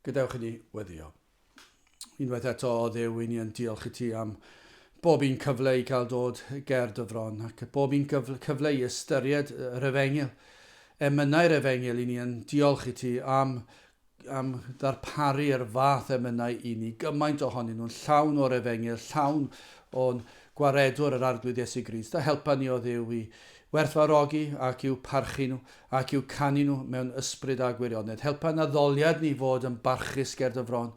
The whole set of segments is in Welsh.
Gadewch i ni weddio. Unwaith eto, o Dduw, i ni yn diolch i ti am bob un cyfle i gael dod ger dy fron ac bob un cyfle i ystyried yr efengyl, emynau'r efengyl, i ni yn diolch i ti am, am ddarparu'r fath emynau i ni, gymaint ohonyn nhw'n llawn o'r efengyl, llawn o'n gwaredwr yr Arglwydd Iesu Grist. A helpa ni o Dduw i werthfawrogi ac i'w parchu nhw ac i'w canu nhw mewn ysbryd a gwirionedd. Helpa yn addoliad ni fod yn barchus ger dy fron,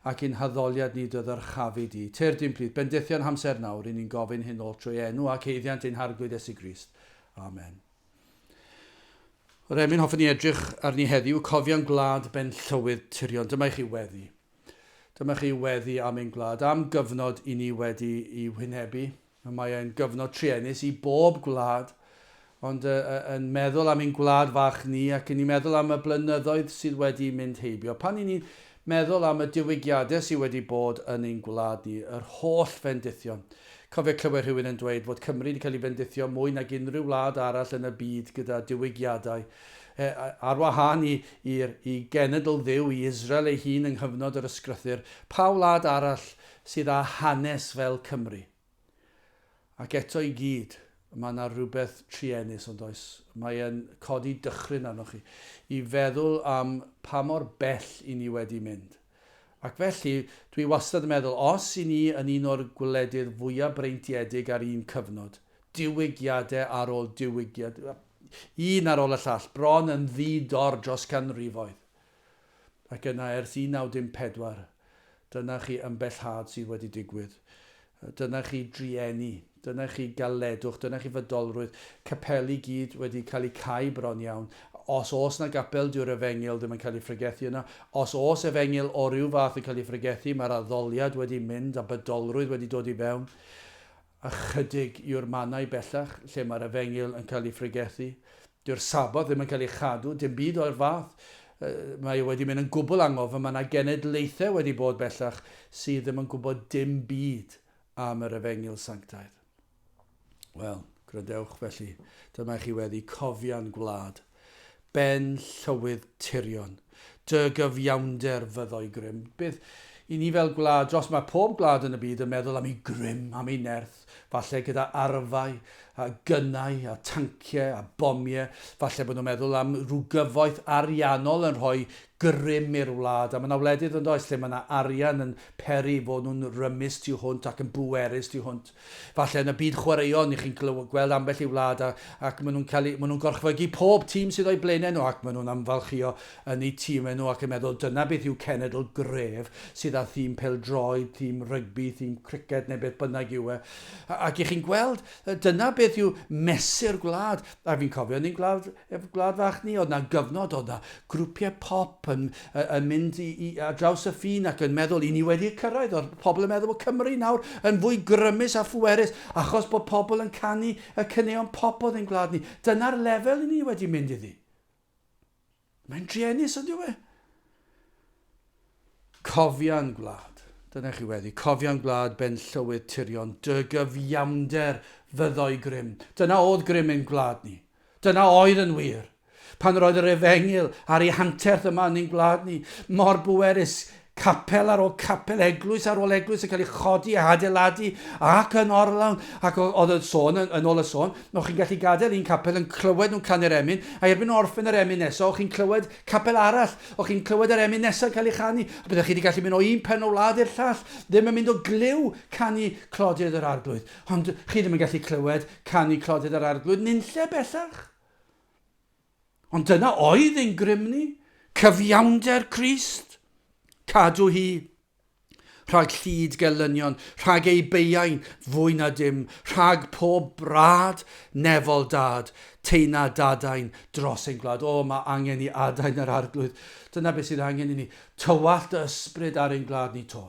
ac i'n haddoliad ni dy ddyrchafu di. Tyrd i'n plith, bendithion hamser nawr, i ni'n gofyn hyn oll trwy enw ac haeddiant ein Harglwydd Iesu Grist. Amen. Yr emyn hoffwn ni edrych arni heddiw, Cofion Gwlad Ben Llywydd Tirion. Dyma i chi weddi. Dyma chi weddi am ein gwlad, am gyfnod i ni wedi i wynebu. Mae e'n gyfnod truenus i bob gwlad, ond yn meddwl am ein gwlad fach ni ac yn ni'n meddwl am y blynyddoedd sydd wedi mynd heibio. Pan i ni'n meddwl am y diwygiadau sydd wedi bod yn ein gwlad ni, yr holl fendithion. Cofio clywed rhywun yn dweud fod Cymru wedi cael ei fendithio mwy nag unrhyw wlad arall yn y byd gyda diwygiadau. Ar wahân i, i'r, i genedl Dduw, i Israel ei hun yng nghyfnod yr Ysgrythur, pa wlad arall sydd â hanes fel Cymru. Ac eto i gyd, mae yna rhywbeth truenus, ond oes? Mae e'n codi dychryn arnoch chi i feddwl am pa mor bell i ni wedi mynd. Ac felly, dwi wastad yn meddwl, os i ni yn un o'r gwledydd fwyaf breintiedig ar un cyfnod, diwygiadau ar ôl diwygiad, un ar ôl y llall, bron yn ddi-dor dros canrifoedd, Ac yna ers 1914, dyna chi ymbellhad sydd wedi digwydd. Dyna chi drueni, dyna chi galedwch, dyna chi fydolrwydd. Capeli gyd wedi cael eu cau bron iawn. Os oes na gapel, dyw'r efengyl ddim yn cael ei phregethu yna. Os oes efengyl o ryw fath yn cael ei phregethu, mae'r addoliad wedi mynd a bydolrwydd wedi dod i fewn. Ychydig yw'r mannau bellach lle mae'r Efengyl yn cael ei phregethu. Dyw'r Saboth ddim yn cael ei chadw, dim byd o'r fath. Mae e wedi mynd yn gwbl angof, a mae yna genedlaethau wedi bod bellach sydd ddim yn gwybod dim byd am yr Efengyl Sanctaidd. Wel, gwrandewch felly, dyma i chi weddi cofian gwlad. Ben llywydd tirion. Dy gyfiawnder fyddo'i grym. Beth i ni fel gwlad dros, mae pob gwlad yn y byd yn meddwl am ei grym, am ei nerth, falle gyda arfau, a gynnau, a tanciau, a bomiau, falle bod nhw'n meddwl am rhyw gyfoeth ariannol yn rhoi grym i'r wlad, a mae yna wledydd yn does lle mae yna arian yn peri fod nhw'n rymus tu hwnt ac yn bwerus tu hwnt. Falle yn y byd chwaraeon, i chi'n gweld ambell i wlad a, ac maen nhw'n cael eu, maen nhw'n gorchfygu pob tîm sydd o'u blaenau nhw ac maen nhw'n ymfalchïo yn eu tîmau nhw ac yn meddwl dyna beth yw cenedl gref sydd â thîm pêl-droed, thîm rygbi, thîm criced neu beth bynnag yw e. Ac i chi'n gweld, dyna beth yw mesur gwlad. A fi'n cofio yn ein gwlad, gwlad fach ni, oedd na gyfnod, oedd na grwpiau pop yn, yn mynd i, i, ar draws y ffin ac yn meddwl, i ni wedi cyrraedd, oedd pobl yn meddwl bod Cymru nawr yn fwy grymus a phwerus, achos bod pobl yn canu y caneuon pop oedd ein gwlad ni. Dyna'r lefel i ni wedi mynd iddi. Mae'n druenus, ond yw e? Cofia'n gwlad. Dyna chi weddi. Cofia'n gwlad ben llywydd tirion, dy gyfiawnder fyddo'i grym. Dyna oedd grym ein gwlad ni. Dyna oedd yn wir. Pan yr oedd yr efengyl ar ei hanterth yma yn ein gwlad ni, mor bwerus, capel ar ôl capel, eglwys ar ôl eglwys yn cael ei chodi a hadeiladu ac yn orlawn. Ac oedd y sôn, yn, yn ôl y sôn, o'ch chi'n gallu gadael un capel yn clywed nhw'n canu'r emyn, a erbyn orffen yr emyn nesaf, o'ch chi'n clywed capel arall, o'ch chi'n clywed yr emyn nesaf yn cael ei chanu, a byddech chi wedi gallu mynd o un pen o wlad i'r llall, ddim yn mynd o glyw canu clodydd yr arglwydd. Ond chi ddim yn gallu clywed canu clodydd yr arglwydd nunlle bellach. Ond dyna oedd ein grym ni, cyfiawnder Crist. Cadw hi rhag llid gelynion, rhag ei beiau'n fwy na dim, rhag pob brad nefol dad, teina dadain dros ein gwlad. O, mae angen i adain yr arglwydd. Dyna beth sydd angen i ni. Tywallt y ysbryd ar ein gwlad ni to.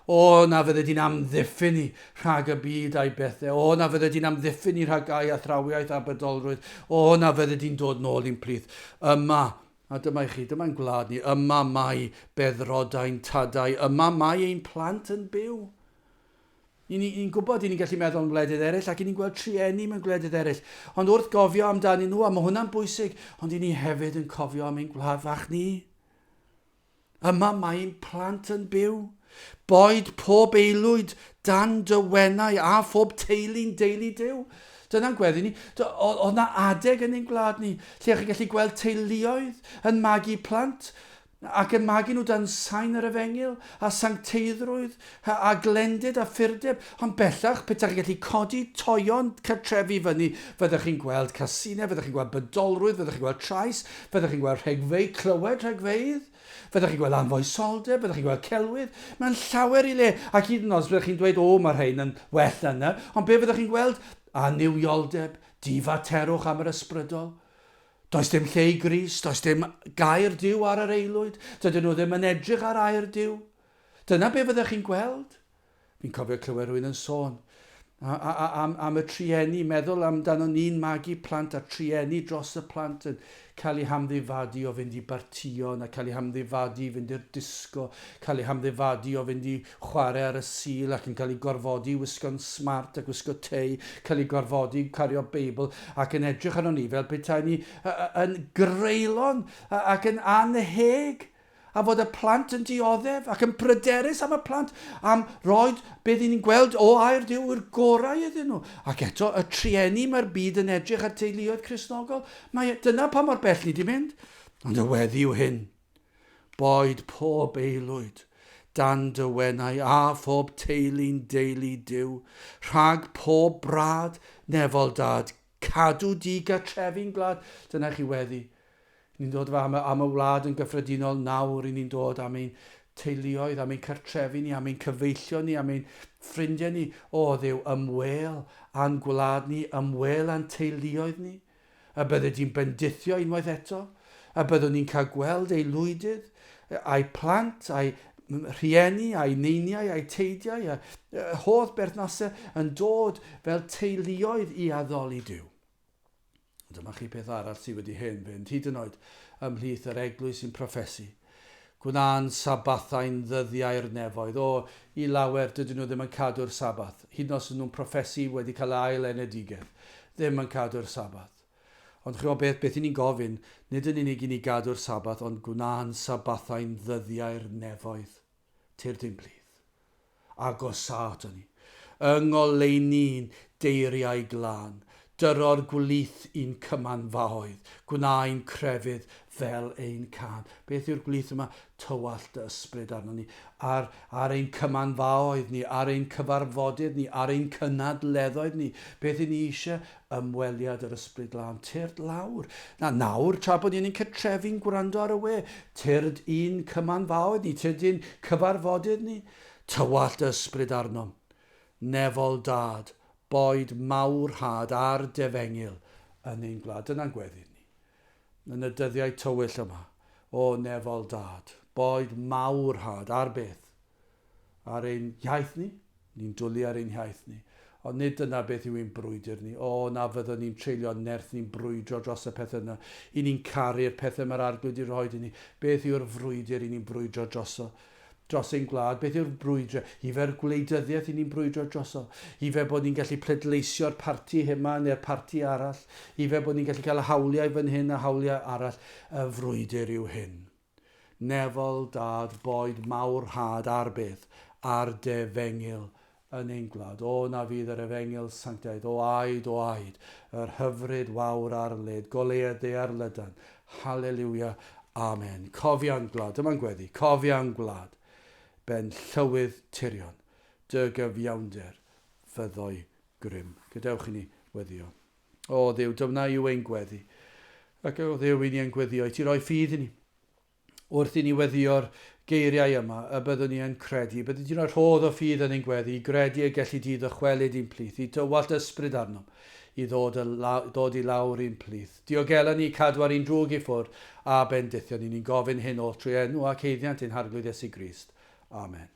O, na fydde di'n amddiffyn ni rhag y byd a'i bethau. O, na fydde di'n amddiffyn ni rhag gau athrawiaeth a bydolrwydd. O, na fydde di'n dod nôl i'n plith. Yma, a dyma i chi, dyma'n gwlad ni, yma mae beddrodau'n tadau, yma mae ein plant yn byw. Ni'n ni, ni gwybod, ni'n gallu meddwl am wledydd eraill ac ni'n gweld trueni mewn gwledydd eraill. Ond wrth gofio amdanyn nhw, a mae hwnna'n bwysig, ond i ni hefyd yn cofio am ein gwlad fach ni. Yma mae ein plant yn byw. Boed pob aelwyd dan dy wenau a phob teulu'n deulu Duw. Dyna'n gweddi ni. Oedd na adeg yn ein gwlad ni lle chi'n gallu gweld teuluoedd yn magu plant ac yn magu nhw dan sain yr efengyl a sancteiddrwydd a glendid a phurdeb. Ond bellach, petai chi'n gallu codi toeon cartrefi fyny, fyddech chi'n gweld casineb, fyddech chi'n gweld bydolrwydd, fyddech chi'n gweld trais, fyddech chi'n gweld rhegfeydd, clywed rhegfeydd. Fyddech chi'n gweld anfoesoldeb, fyddech chi'n gweld celwydd. Mae'n llawer i le. Ac hyd yn oed os byddech chi'n dweud, o, mae rhain yn well na yna, ond be fyddech chi'n gweld? Annuwioldeb, difaterwch am yr ysbrydol. Does dim lle i Grist, does dim gair Duw ar yr aelwyd, dydyn nhw ddim yn edrych ar air Duw. Dyna be fyddech chi'n gweld. Fi'n cofio clywed rhywun yn sôn am, am y trueni, meddwl amdano ni'n magu plant a'r trueni dros y plant yn cael eu hamddifadu o fynd i bartïon a cael eu hamddifadu i fynd i'r disgo, cael eu hamddifadu o fynd i chwarae ar y Sul ac yn cael eu gorfodi i wisgo'n smart a gwisgo tei, cael eu gorfodi i cario Beibl ac yn edrych arnon ni fel petai ni yn greulon ac yn annheg a fod y plant yn dioddef ac yn bryderus am y plant, am roed beth ni'n gweld o air Duw yw'r gorau iddyn nhw. Ac eto, y trueni mae'r byd yn edrych ar teuluoedd Cristnogol, mae, dyna pa mor bell ni wedi mynd. Ond y weddi yw hyn. Boed pob aelwyd dan dy wenau a phob teulu'n deulu Duw, rhag pob brad nefol dad, cadw di gartrefi'n gwlad. Dyna chi weddi. Ni'n dod am, am y wlad yn gyffredinol nawr, i ni'n dod am ein teuluoedd, am ein cartrefi ni, am ein cyfeillion ni, am ein ffrindiau ni. O, Dduw, ymwêl â'n gwlad ni, ymwêl â'n teuluoedd ni. Y bydde di'n bendithio unwaith eto, y byddwn ni'n cael gweld ei lwydydd, a'i plant, a'i rhieni, a'i neiniau, a'i teidiau, a holl berthnasau yn dod fel teuluoedd i addoli Duw. Ond dyma chi peth arall sydd wedi hen fynd, hyd yn oed ymhlith yr eglwys sy'n proffesu. Gwna'n Sabathau'n ddyddiau'r nefoedd. O, i lawer, dydyn nhw ddim yn cadw'r Sabath. Hyd yn oed os ydyn nhw'n proffesu wedi cael ail enedigaeth, ddim yn cadw'r Sabath. Ond chimod beth, beth i ni'n gofyn, nid yn unig i ni gadw'r Sabath, ond gwna'n Sabathau'n ddyddiau'r nefoedd. Tyrd i'n plith. Agosâ aton ni. Yng ngoleuni'n deiriau glân, dyro'r gwlith i'n cymanfaoedd, gwna ein crefydd fel ein cân. Beth yw'r gwlith yma? Tywallt dy ysbryd arnon ni, ar, ar ein cymanfaoedd ni, ar ein cyfarfodydd ni, ar ein cynadleddoedd ni. Beth i ni eisiau? Ymweliad yr Ysbryd Glân. Tyrd lawr. Na, nawr, tra bod ni'n ein cartrefi'n gwrando ar y we, tyrd i'n cymanfaoedd ni, tyrd i'n cyfarfodydd ni. Tywallt dy ysbryd arnom. Nefol Dad, boed mawr rhad ar defengyl yn ein gwlad. Dyna'n gweddi ni. Yn y dyddiau tywyll yma, o nefol Dad, boed mawr rhad ar beth? Ar ein hiaith ni? Ni'n dwlu ar ein hiaith ni. Ond nid dyna beth yw ein brwydr ni. O, na fyddwn ni'n treulio nerth ni'n brwydro dros y pethau yna. I ni'n caru'r pethau mae'r Arglwydd wedi rhoi i ni. Beth yw'r frwydr i ni'n brwydro droso? Dros ein gwlad, beth yw'r brwydr? Ife'r gwleidyddiaeth i ni'n brwydro droso? Ife bod ni'n gallu pleidleisio'r parti yma neu'r parti arall? Ife bod ni'n gallu cael hawliau fan hyn a hawliau arall? Y frwydr yw hyn. Nefol Dad boed mawr rhad ar byth ar d'efengyl yn ein gwlad. O na fydd yr efengyl sanctaidd, o aed, o aed, yr hyfryd wawr ar led, goleuad ddaear lydan. Haleliwia, Amen. Cofia'n gwlad, dyma'n gweddi, cofia'n gwlad, ben llywydd tirion, dy gyfiawnder fyddoi grym. Gadewch i ni weddio. O Dduw, dyna yw ein gweddi. Ac o Dduw, i ni yn gweddio i ti roi ffydd i ni. Wrth i ni weddio'r geiriau yma, y byddwn ni yn credu, byddi ti'n rhoi rhodd o ffydd yn ein gweddi, i gredu y gelli di ddychwelyd i'n plith, i dywallt ysbryd arnom, i ddod, y, ddod i lawr i'n plith. Diogela ni, cadw ar ein drwg i ffwrdd, a bendithion ni. Ni'n gofyn hyn oll trwy enw ac haeddiant ein Harglwydd Iesu Grist. Amen.